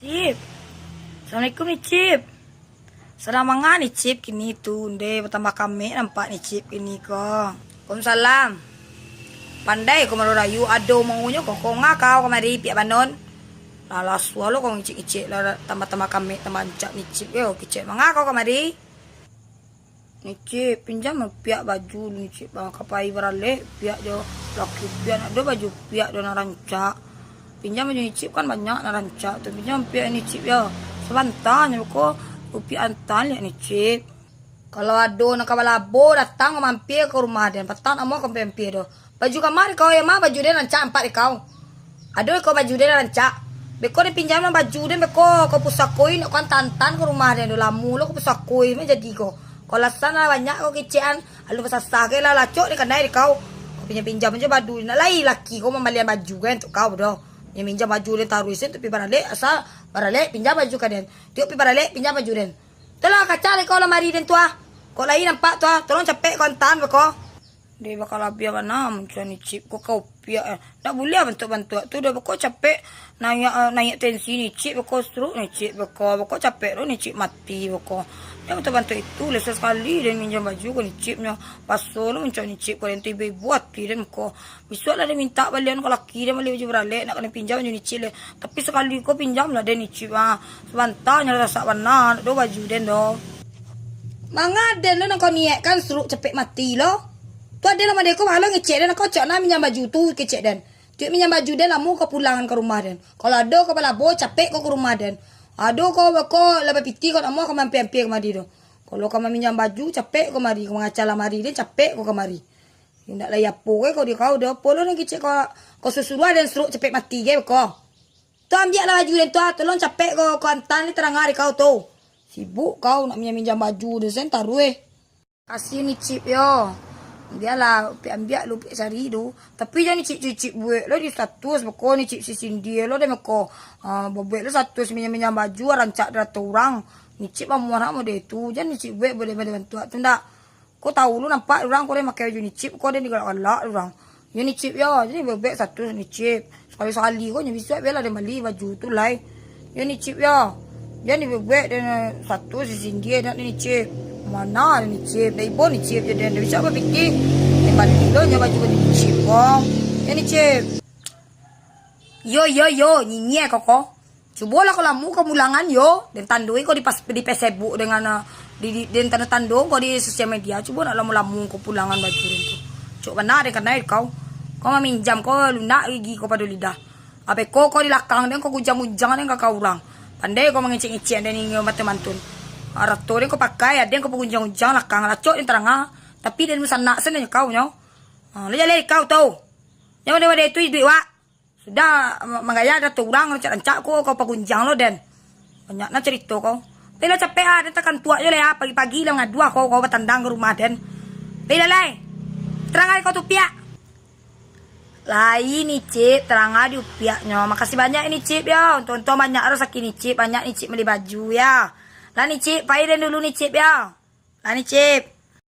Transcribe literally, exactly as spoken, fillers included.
Cip. Assalamualaikum, Nicip. Sadang manga Nicip kini tu, ndeh batambah kamek nampak Nicip kini ko. Waalaikumsalam. Pandai ko marayu, ado mangunyo ko, ko nga kau kamari piak banon. Lah, lah, sualo ko ngicik-ngicik lah, tambah-tambah kamek, tambah ancak Nicip yo, kicek manga kau kamari. Nicip, pinjam piak baju lu, Nicip, bang, ka pai baralek, piak jo laki piak, nak ado baju piak do nan rancak. Pinjam baju Nicip kan banyak nan rancak tu, pinjam piak Nicip yo. Sabanta nyo ko, rupiah antan liak Nicip. Kalau ado nan ka balabo, datang mampia ka rumah den, patang nak amuah ka mampia-mampia do. Baju kamari kau, yo mah, baju den rancak ampek di kau. Ado iko baju den rancak. Beko den pinjam lah baju den, beko ka pusako, nak ko antan-antan ka rumah den, do lamo lo ka pusako, mah jadi ko. Kau alasan lah banyak kau kecekan, lalu basasah ke lah, lacok den kanai di kau. Kau pinjam-pinjam ajo baju, nak lai laki kau mambalian baju kan untuak kau do. Pinjam-pinjam baju den taruih sen, tapi baralek, asa baralek, pinjam baju ka den. Tiok pi baralek, pinjam baju den. Tu lah kaca lai kau lamari den tu ah. Kok lai nampak tu ah, tolong capek kau antan beko. Deh, bakal abiah bana muncuang Nicip ko, kau piak, eh. Ndak buliah bantuak-bantuak tu, dah beko capek, naiak, eh, naiak tensi Nicip beko, stroke Nicip beko, beko capek tu Nicip mati beko. Dah bantuak-bantuak itu, lah sakali den minjam baju ko Nicip nyo, paso lo muncuang Nicip ko, den tu ibo-ibo ati den ko. Bisuak lah den mintak balian ko laki den, bali baju baralek, nak kanai pinjam baju Nicip leh. Tapi sakali ko pinjam lah den Nicip, ah. Sabanta nyo lah rasak bana, nak do baju den do. Manga den lo nan kau niaik kan, stroke capek mati lo. Tu aden lah mode ko, balo ngecek den, kau cok nah minjam baju tu, kecek den. Tiok minjam baju den, lamo kau pulangan ka rumah den. Kalau ado kau balabo, capek kau ka rumah den. Ado kau beko lah bapiti, kau nak amuah ka mampia-mampia kamari tu. Kalau kau maminjam baju, capek kau mari, kau mangaca lamari den, capek kau kamari. Indak lai apo ge kau di kau do, apo lo nan kecek kau, kau suruah den stroke capek mati ge beko. Tu ambiak lah baju den tu ah, tolong capek kau, kau antan ni tarang ari kau tu. Sibuk kau nak minjam-minjam baju den sen taruih. Kasian Nicip yo. Bialah, piak ambiak lu, piak cari tu. Tapi jan Nicip, Nicip buek lo di status, beko Nicip si sindia lo den beko. Ah, babuek lo status minjam-minjam baju, rancak dirato urang. Nicip amuah nak mode tu, jan Nicip buek, buek bantuak tu ndak. Ko tau lu nampak urang ko den makai baju Nicip, ko den digalak-galak urang. Yo Nicip yo, jadi bebek status Nicip. Sakali-sakali ko nyo bisuak bialah den bali baju tu lai. Yo Nicip yo. Jan dibebek den status di sindia nak den Nicip. Mana den Nicip, dah ibo Nicip je den, dah bisuak bapiti. Den bali lo nyo baju den Nicip kong. Yo Nicip. Yo, yo, yo, nyinyia kau ko. Cubolah kau lamu ka mulangan yo, den tandoi kau di pas-, di Facebook dengan, ah, di, di, den tando-tando kau di sosial media. Cubo nak lamu-lamu kau pulangan baju den tu. Cok bana den kanai kau. Kau maminjam kau lunak gigi kau pado lidah. Ape ko kau di lakang den, kau gunjang-gunjang den ka urang. Pandai kau mangecek-ngecek den inyo mantun-mantun. Arato den kau pakai, aden kau pagunjang-gunjang lakang, lacok den taranga. Tapi den musanak sen den kau nyo. Ah, lo jaleh kau tu. Nyo mode-mode tu iduik wak. Sudah ma-, manggaya dirato urang rancak-rancak ko, kau pagunjang lo den. Banyak nah carito kau. Pai lah capek ah, den takantuak jo lai ah, pagi-pagi lah mangaduah kau, kau batandang ka rumah den. Pai lah lai. Tarang ari kau tu piak. Lai Nicip, tarang ari upiaknyo. Makasih banyak Nicip yo. Untuang-untuang banyak rasaki Nicip, banyak Nicip mali baju yo. Lah Nicip, pai den dulu Nicip yo. Lah Nicip.